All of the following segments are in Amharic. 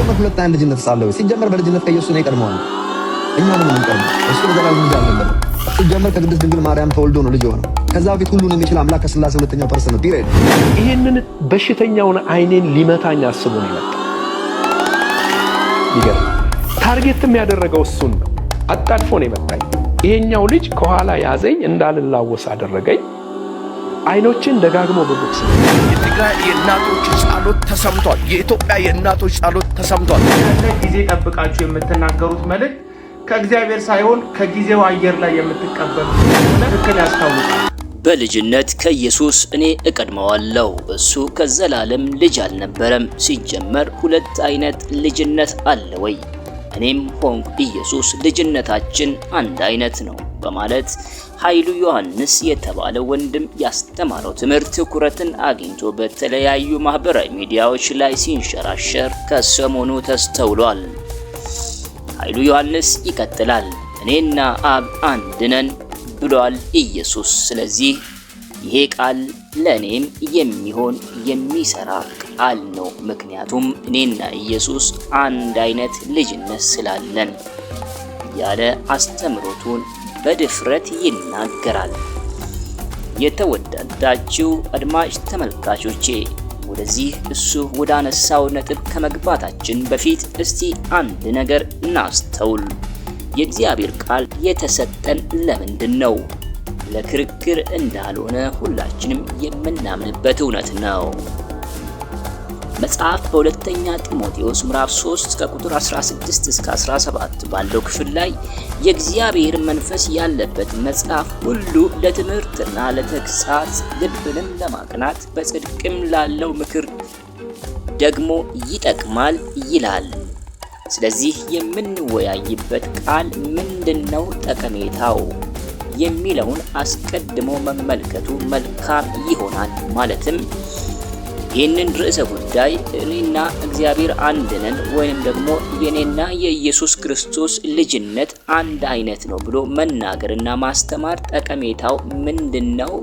ሲጀመር ሁለት አይነት ልጅነት ሳለ ወይ? ሲጀመር በልጅነት ከኢየሱስ ነው የቀድመዋል። እኛ ነው የምንቀድመው። እሱ ለዘላለም ልጅ አልነበረም። ሲጀመር ከቅድስት ድንግል ማርያም ተወልዶ ነው ልጅ የሆነው። ከዛ በፊት ሁሉን የሚችል አምላክ ከሥላሴ ሁለተኛው person ነው። Period። ይህንን በሽተኛውን አይኔን ሊመታኝ አስቦ ነው የመጣው። ይገርም። Target ም ያደረገው እሱን ነው። አጣድፎ ነው የመታኝ። ይሄኛው ልጅ ከኋላ ያዘኝ፣ እንዳልላወስ አደረገኝ። አይኖችን ደጋግሞ በቦክስ የትግራይ የእናቶች ጸሎት ተሰምቷል። የኢትዮጵያ የእናቶች ጸሎት ተሰምቷል። ያለ ጊዜ ጠብቃችሁ የምትናገሩት መልእክት ከእግዚአብሔር ሳይሆን ከጊዜው አየር ላይ የምትቀበሉት እንደሆነ ትክክል ያስታውቃል። በልጅነት ከኢየሱስ እኔ እቀድመዋለሁ። እሱ ከዘላለም ልጅ አልነበረም። ሲጀመር ሁለት አይነት ልጅነት አለ ወይ? እኔም ሆንኩ ኢየሱስ ልጅነታችን አንድ አይነት ነው በማለት ኃይሉ ዮሐንስ የተባለ ወንድም ያስተማረው ትምህርት ትኩረትን አግኝቶ በተለያዩ ማህበራዊ ሚዲያዎች ላይ ሲንሸራሸር ከሰሞኑ ተስተውሏል። ኃይሉ ዮሐንስ ይቀጥላል። እኔና አብ አንድ ነን ብሏል ኢየሱስ። ስለዚህ ይሄ ቃል ለእኔም የሚሆን የሚሰራ ቃል ነው። ምክንያቱም እኔና ኢየሱስ አንድ አይነት ልጅነት ስላለን ያለ አስተምሮቱን በድፍረት ይናገራል። የተወደዳችሁ አድማጭ ተመልካቾቼ፣ ወደዚህ እሱ ወዳነሳው ነጥብ ከመግባታችን በፊት እስቲ አንድ ነገር እናስተውል። የእግዚአብሔር ቃል የተሰጠን ለምንድን ነው? ለክርክር እንዳልሆነ ሁላችንም የምናምንበት እውነት ነው። መጽሐፍ በሁለተኛ ጢሞቴዎስ ምዕራፍ 3 ከቁጥር 16 እስከ 17 ባለው ክፍል ላይ የእግዚአብሔር መንፈስ ያለበት መጽሐፍ ሁሉ ለትምህርትና ለተግሣጽ፣ ልብንም ለማቅናት፣ በጽድቅም ላለው ምክር ደግሞ ይጠቅማል ይላል። ስለዚህ የምንወያይበት ቃል ምንድነው ጠቀሜታው የሚለውን አስቀድሞ መመልከቱ መልካም ይሆናል። ማለትም ይህንን ርዕሰ ጉዳይ እኔና እግዚአብሔር አንድ ነን ወይንም ደግሞ የኔና የኢየሱስ ክርስቶስ ልጅነት አንድ አይነት ነው ብሎ መናገርና ማስተማር ጠቀሜታው ምንድነው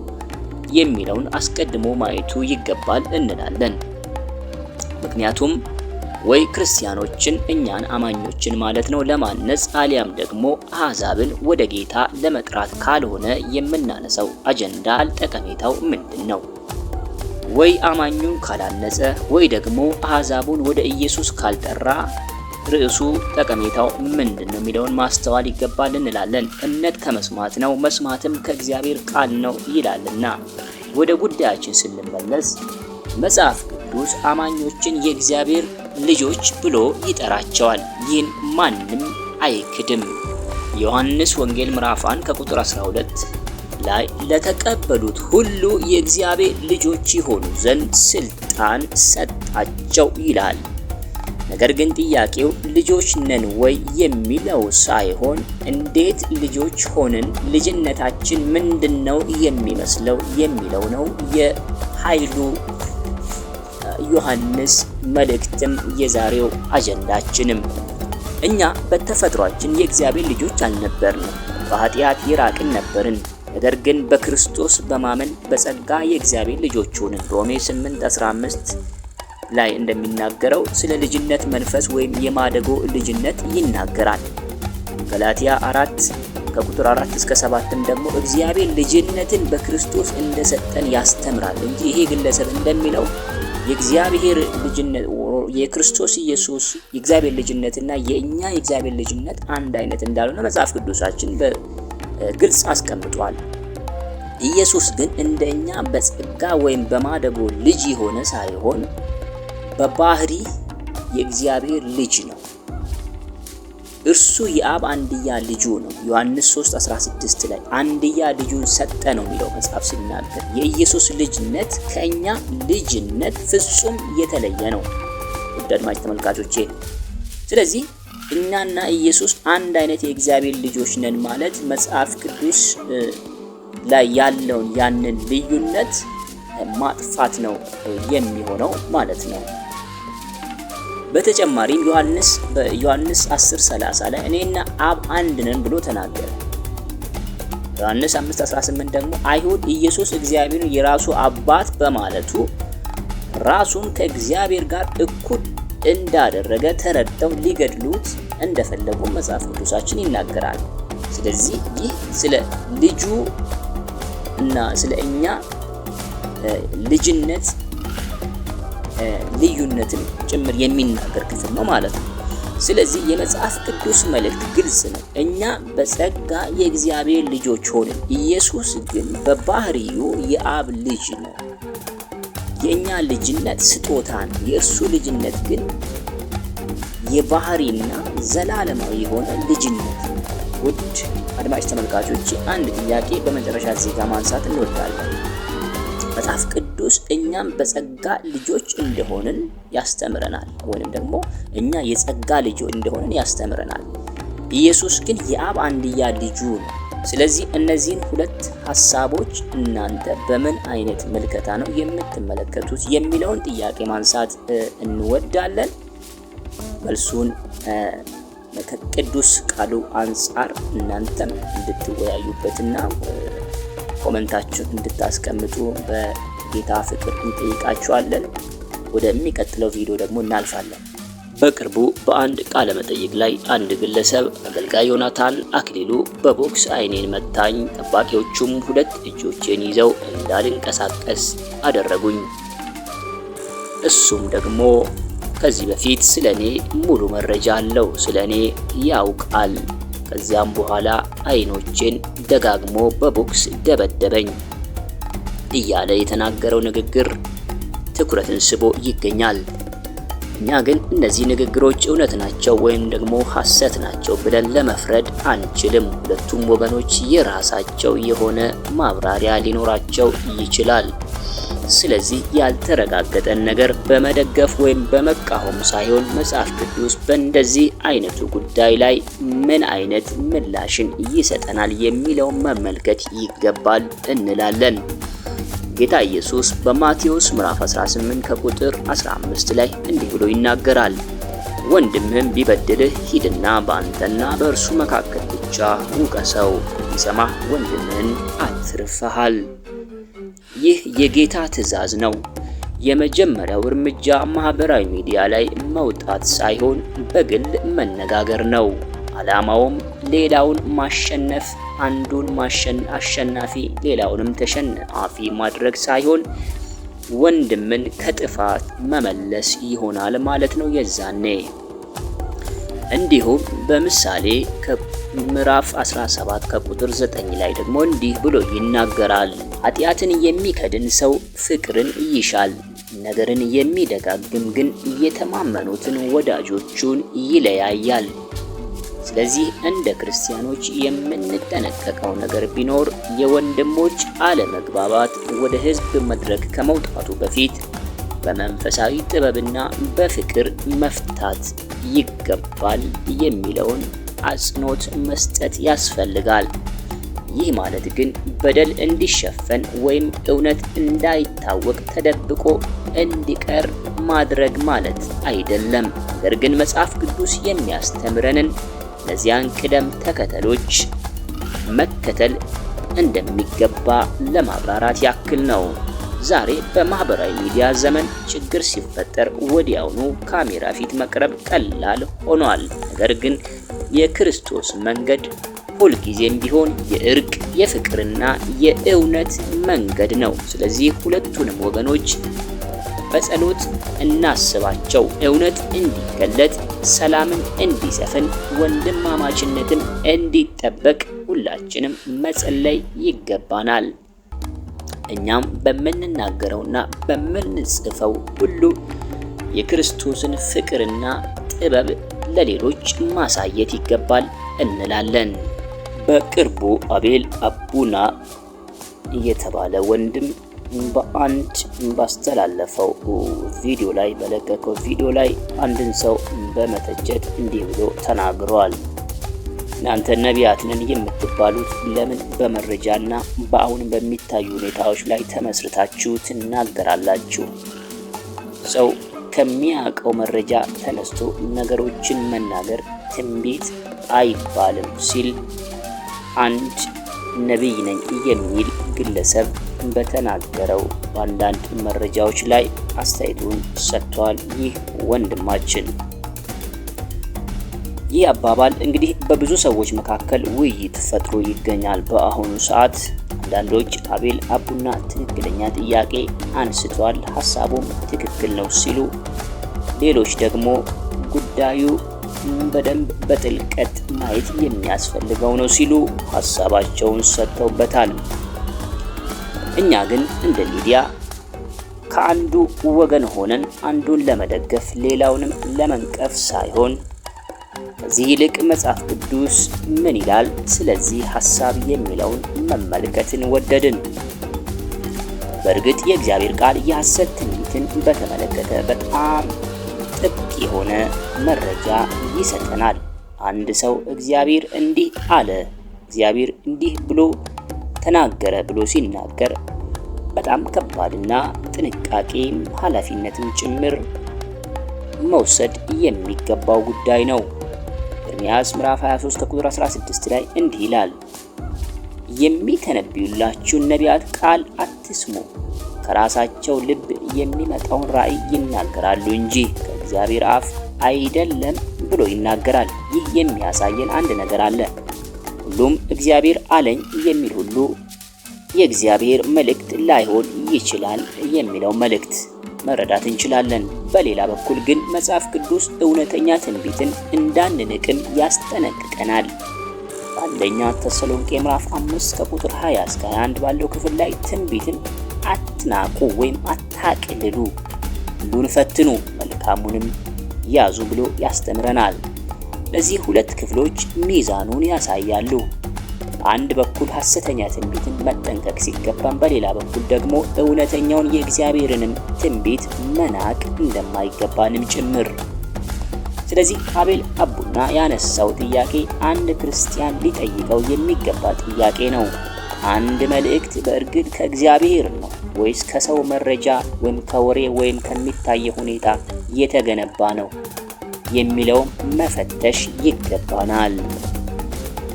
የሚለውን አስቀድሞ ማየቱ ይገባል እንላለን። ምክንያቱም ወይ ክርስቲያኖችን እኛን አማኞችን ማለት ነው ለማነጽ አሊያም ደግሞ አሕዛብን ወደ ጌታ ለመጥራት ካልሆነ የምናነሳው አጀንዳ ጠቀሜታው ምንድን ነው? ወይ አማኙን ካላነጸ ወይ ደግሞ አሕዛቡን ወደ ኢየሱስ ካልጠራ ርዕሱ ጠቀሜታው ምንድን ነው የሚለውን ማስተዋል ይገባል እንላለን። እምነት ከመስማት ነው፣ መስማትም ከእግዚአብሔር ቃል ነው ይላልና። ወደ ጉዳያችን ስንመለስ መጽሐፍ ቅዱስ አማኞችን የእግዚአብሔር ልጆች ብሎ ይጠራቸዋል። ይህን ማንም አይክድም። ዮሐንስ ወንጌል ምዕራፍ 1 ከቁጥር 12 ላይ ለተቀበሉት ሁሉ የእግዚአብሔር ልጆች ይሆኑ ዘንድ ስልጣን ሰጣቸው ይላል። ነገር ግን ጥያቄው ልጆች ነን ወይ የሚለው ሳይሆን እንዴት ልጆች ሆንን፣ ልጅነታችን ምንድነው የሚመስለው የሚለው ነው። የኃይሉ ዮሐንስ መልእክትም የዛሬው አጀንዳችንም። እኛ በተፈጥሯችን የእግዚአብሔር ልጆች አልነበርንም፣ በኃጢአት የራቅን ነበርን። ነገር ግን በክርስቶስ በማመን በጸጋ የእግዚአብሔር ልጆች ሆንን። ሮሜ 8:15 ላይ እንደሚናገረው ስለ ልጅነት መንፈስ ወይም የማደጎ ልጅነት ይናገራል። ገላትያ 4 ከቁጥር 4 እስከ 7ም ደግሞ እግዚአብሔር ልጅነትን በክርስቶስ እንደሰጠን ያስተምራል እንጂ ይሄ ግለሰብ እንደሚለው የእግዚአብሔር ልጅነት የክርስቶስ ኢየሱስ የእግዚአብሔር ልጅነትና የእኛ የእግዚአብሔር ልጅነት አንድ አይነት እንዳልሆነ መጽሐፍ ቅዱሳችን በግልጽ አስቀምጧል። ኢየሱስ ግን እንደኛ በጸጋ ወይም በማደጎ ልጅ የሆነ ሳይሆን በባህሪ የእግዚአብሔር ልጅ ነው። እርሱ የአብ አንድያ ልጁ ነው። ዮሐንስ 3:16 ላይ አንድያ ልጁን ሰጠ ነው የሚለው መጽሐፍ ሲናገር። የኢየሱስ ልጅነት ከእኛ ልጅነት ፍጹም የተለየ ነው። ውድ አድማጭ ተመልካቾቼ፣ ስለዚህ እኛና ኢየሱስ አንድ አይነት የእግዚአብሔር ልጆች ነን ማለት መጽሐፍ ቅዱስ ላይ ያለውን ያንን ልዩነት ማጥፋት ነው የሚሆነው ማለት ነው። በተጨማሪም ዮሐንስ በዮሐንስ 10:30 ላይ እኔና አብ አንድ ነን ብሎ ተናገረ። ዮሐንስ 5:18 ደግሞ አይሁድ ኢየሱስ እግዚአብሔርን የራሱ አባት በማለቱ ራሱን ከእግዚአብሔር ጋር እኩል እንዳደረገ ተረድተው ሊገድሉት እንደፈለጉ መጽሐፍ ቅዱሳችን ይናገራል። ስለዚህ ይህ ስለ ልጁ እና ስለ እኛ ልጅነት ልዩነትን ጭምር የሚናገር ክፍል ነው ማለት ነው። ስለዚህ የመጽሐፍ ቅዱስ መልእክት ግልጽ ነው። እኛ በጸጋ የእግዚአብሔር ልጆች ሆንን። ኢየሱስ ግን በባህሪው የአብ ልጅ ነው። የእኛ ልጅነት ስጦታ ነው። የእርሱ ልጅነት ግን የባህሪና ዘላለማዊ የሆነ ልጅነት ነው። ውድ አድማጭ ተመልካቾች፣ አንድ ጥያቄ በመጨረሻ እዚህ ጋር ማንሳት እንወዳለን። መጽሐፍ ቅዱስ እኛም በጸጋ ልጆች እንደሆንን ያስተምረናል፣ ወይንም ደግሞ እኛ የጸጋ ልጆች እንደሆንን ያስተምረናል። ኢየሱስ ግን የአብ አንድያ ልጁ ነው። ስለዚህ እነዚህን ሁለት ሀሳቦች እናንተ በምን አይነት ምልከታ ነው የምትመለከቱት የሚለውን ጥያቄ ማንሳት እንወዳለን። መልሱን ከቅዱስ ቃሉ አንጻር እናንተም እንድትወያዩበትና comment ኣችሁን እንድታስቀምጡ በጌታ ፍቅር እንጠይቃችኋለን። ወደሚቀጥለው ቪዲዮ ደግሞ እናልፋለን። በቅርቡ በአንድ ቃለ መጠይቅ ላይ አንድ ግለሰብ አገልጋይ ዮናታን አክሊሉ በቦክስ አይኔን መታኝ፣ ጠባቂዎቹም ሁለት እጆቼን ይዘው እንዳልንቀሳቀስ አደረጉኝ። እሱም ደግሞ ከዚህ በፊት ስለኔ ሙሉ መረጃ አለው፣ ስለኔ ያውቃል። ከዚያም በኋላ አይኖቼን ደጋግሞ በቦክስ ደበደበኝ እያለ የተናገረው ንግግር ትኩረትን ስቦ ይገኛል። እኛ ግን እነዚህ ንግግሮች እውነት ናቸው ወይም ደግሞ ሐሰት ናቸው ብለን ለመፍረድ አንችልም። ሁለቱም ወገኖች የራሳቸው የሆነ ማብራሪያ ሊኖራቸው ይችላል። ስለዚህ ያልተረጋገጠን ነገር በመደገፍ ወይም በመቃወም ሳይሆን መጽሐፍ ቅዱስ በእንደዚህ አይነቱ ጉዳይ ላይ ምን አይነት ምላሽን ይሰጠናል የሚለውን መመልከት ይገባል እንላለን። ጌታ ኢየሱስ በማቴዎስ ምዕራፍ 18 ከቁጥር 15 ላይ እንዲህ ብሎ ይናገራል። ወንድምህም ቢበድልህ ሂድና በአንተና በእርሱ መካከል ብቻ ውቀሰው፣ ቢሰማህ ወንድምህን አትርፈሃል። ይህ የጌታ ትእዛዝ ነው። የመጀመሪያው እርምጃ ማህበራዊ ሚዲያ ላይ መውጣት ሳይሆን በግል መነጋገር ነው። ዓላማውም ሌላውን ማሸነፍ፣ አንዱን አሸናፊ ሌላውንም ተሸናፊ ማድረግ ሳይሆን ወንድምን ከጥፋት መመለስ ይሆናል ማለት ነው የዛኔ። እንዲሁም በምሳሌ ከምዕራፍ 17 ከቁጥር 9 ላይ ደግሞ እንዲህ ብሎ ይናገራል። ኃጢአትን የሚከድን ሰው ፍቅርን ይሻል፣ ነገርን የሚደጋግም ግን የተማመኑትን ወዳጆቹን ይለያያል። ስለዚህ እንደ ክርስቲያኖች የምንጠነቀቀው ነገር ቢኖር የወንድሞች አለመግባባት ወደ ሕዝብ መድረክ ከመውጣቱ በፊት በመንፈሳዊ ጥበብና በፍቅር መፍታት ይገባል የሚለውን አጽንኦት መስጠት ያስፈልጋል። ይህ ማለት ግን በደል እንዲሸፈን ወይም እውነት እንዳይታወቅ ተደብቆ እንዲቀር ማድረግ ማለት አይደለም። ነገር ግን መጽሐፍ ቅዱስ የሚያስተምረንን እነዚያን ቅደም ተከተሎች መከተል እንደሚገባ ለማብራራት ያክል ነው። ዛሬ በማህበራዊ ሚዲያ ዘመን ችግር ሲፈጠር ወዲያውኑ ካሜራ ፊት መቅረብ ቀላል ሆኗል። ነገር ግን የክርስቶስ መንገድ ሁልጊዜም ቢሆን የእርቅ፣ የፍቅርና የእውነት መንገድ ነው። ስለዚህ ሁለቱንም ወገኖች በጸሎት እናስባቸው። እውነት እንዲገለጥ፣ ሰላምን እንዲሰፍን፣ ወንድማማችነትም እንዲጠበቅ ሁላችንም መጸለይ ይገባናል። እኛም በምንናገረውና በምንጽፈው ሁሉ የክርስቶስን ፍቅርና ጥበብ ለሌሎች ማሳየት ይገባል እንላለን። በቅርቡ አቤል አቡና የተባለ ወንድም በአንድ ባስተላለፈው ቪዲዮ ላይ በለቀቀው ቪዲዮ ላይ አንድን ሰው በመተቸት እንዲህ ብሎ ተናግሯል። እናንተ ነቢያት ነን የምትባሉት ለምን በመረጃና በአሁን በሚታዩ ሁኔታዎች ላይ ተመስርታችሁ ትናገራላችሁ? ሰው ከሚያውቀው መረጃ ተነስቶ ነገሮችን መናገር ትንቢት አይባልም ሲል አንድ ነቢይ ነኝ የሚል ግለሰብ በተናገረው በአንዳንድ መረጃዎች ላይ አስተያየቱን ሰጥቷል። ይህ ወንድማችን ይህ አባባል እንግዲህ በብዙ ሰዎች መካከል ውይይት ፈጥሮ ይገኛል። በአሁኑ ሰዓት አንዳንዶች አቤል አቡና ትክክለኛ ጥያቄ አንስቷል፣ ሀሳቡም ትክክል ነው ሲሉ፣ ሌሎች ደግሞ ጉዳዩ በደንብ በጥልቀት ማየት የሚያስፈልገው ነው ሲሉ ሀሳባቸውን ሰጥተውበታል። እኛ ግን እንደ ሚዲያ ከአንዱ ወገን ሆነን አንዱን ለመደገፍ ሌላውንም ለመንቀፍ ሳይሆን ከዚህ ይልቅ መጽሐፍ ቅዱስ ምን ይላል ስለዚህ ሀሳብ የሚለውን መመልከትን ወደድን። በእርግጥ የእግዚአብሔር ቃል የሐሰት ትንቢትን በተመለከተ በጣም ጥብቅ የሆነ መረጃ ይሰጠናል። አንድ ሰው እግዚአብሔር እንዲህ አለ፣ እግዚአብሔር እንዲህ ብሎ ተናገረ ብሎ ሲናገር በጣም ከባድና ጥንቃቄም ኃላፊነትም ጭምር መውሰድ የሚገባው ጉዳይ ነው። ኤርምያስ ምዕራፍ 23 ከቁጥር 16 ላይ እንዲህ ይላል፣ የሚተነብዩላችሁን ነቢያት ቃል አትስሙ፣ ከራሳቸው ልብ የሚመጣውን ራእይ ይናገራሉ እንጂ ከእግዚአብሔር አፍ አይደለም ብሎ ይናገራል። ይህ የሚያሳየን አንድ ነገር አለ። ሁሉም እግዚአብሔር አለኝ የሚል ሁሉ የእግዚአብሔር መልእክት ላይሆን ይችላል የሚለው መልእክት መረዳት እንችላለን። በሌላ በኩል ግን መጽሐፍ ቅዱስ እውነተኛ ትንቢትን እንዳንንቅም ያስጠነቅቀናል። በአንደኛ ተሰሎንቄ ምዕራፍ 5 ከቁጥር 20 እስከ 21 ባለው ክፍል ላይ ትንቢትን አትናቁ ወይም አታቅልሉ፣ ሁሉን ፈትኑ፣ መልካሙንም ያዙ ብሎ ያስተምረናል። እነዚህ ሁለት ክፍሎች ሚዛኑን ያሳያሉ። በአንድ በኩል ሐሰተኛ ትንቢትን መጠንቀቅ ሲገባን፣ በሌላ በኩል ደግሞ እውነተኛውን የእግዚአብሔርንም ትንቢት መናቅ እንደማይገባንም ጭምር። ስለዚህ አቤል አቡና ያነሳው ጥያቄ አንድ ክርስቲያን ሊጠይቀው የሚገባ ጥያቄ ነው። አንድ መልእክት በእርግጥ ከእግዚአብሔር ነው ወይስ ከሰው መረጃ ወይም ከወሬ ወይም ከሚታየ ሁኔታ የተገነባ ነው የሚለው መፈተሽ ይገባናል።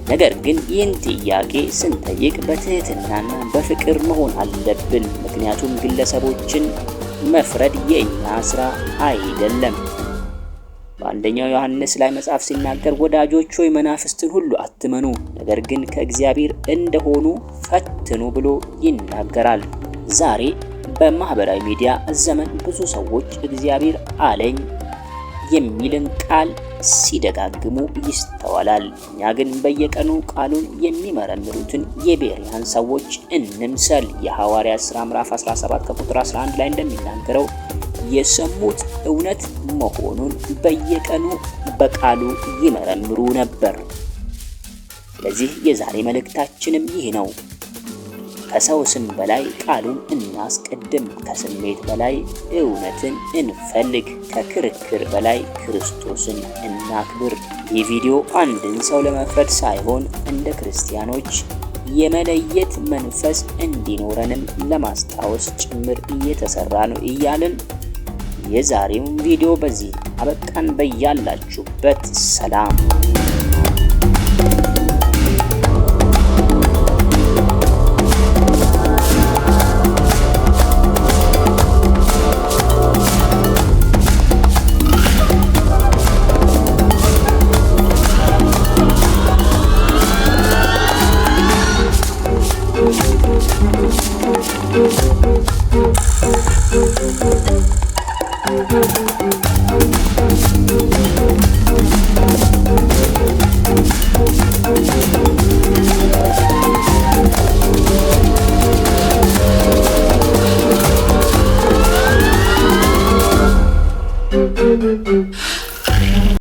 ነገር ግን ይህን ጥያቄ ስንጠይቅ በትህትናና በፍቅር መሆን አለብን። ምክንያቱም ግለሰቦችን መፍረድ የእኛ ስራ አይደለም። በአንደኛው ዮሐንስ ላይ መጽሐፍ ሲናገር ወዳጆች ሆይ መናፍስትን ሁሉ አትመኑ፣ ነገር ግን ከእግዚአብሔር እንደሆኑ ፈትኑ ብሎ ይናገራል። ዛሬ በማህበራዊ ሚዲያ ዘመን ብዙ ሰዎች እግዚአብሔር አለኝ የሚልን ቃል ሲደጋግሙ ይስተዋላል። እኛ ግን በየቀኑ ቃሉን የሚመረምሩትን የቤርያን ሰዎች እንምሰል። የሐዋርያት ሥራ ምዕራፍ 17 ከቁጥር 11 ላይ እንደሚናገረው የሰሙት እውነት መሆኑን በየቀኑ በቃሉ ይመረምሩ ነበር። ስለዚህ የዛሬ መልእክታችንም ይህ ነው። ከሰው ስም በላይ ቃሉን እናስቀድም፣ ከስሜት በላይ እውነትን እንፈልግ፣ ከክርክር በላይ ክርስቶስን እናክብር። ይህ ቪዲዮ አንድን ሰው ለመፍረድ ሳይሆን እንደ ክርስቲያኖች የመለየት መንፈስ እንዲኖረንም ለማስታወስ ጭምር እየተሰራ ነው እያልን የዛሬውን ቪዲዮ በዚህ አበቃን። በያላችሁበት ሰላም።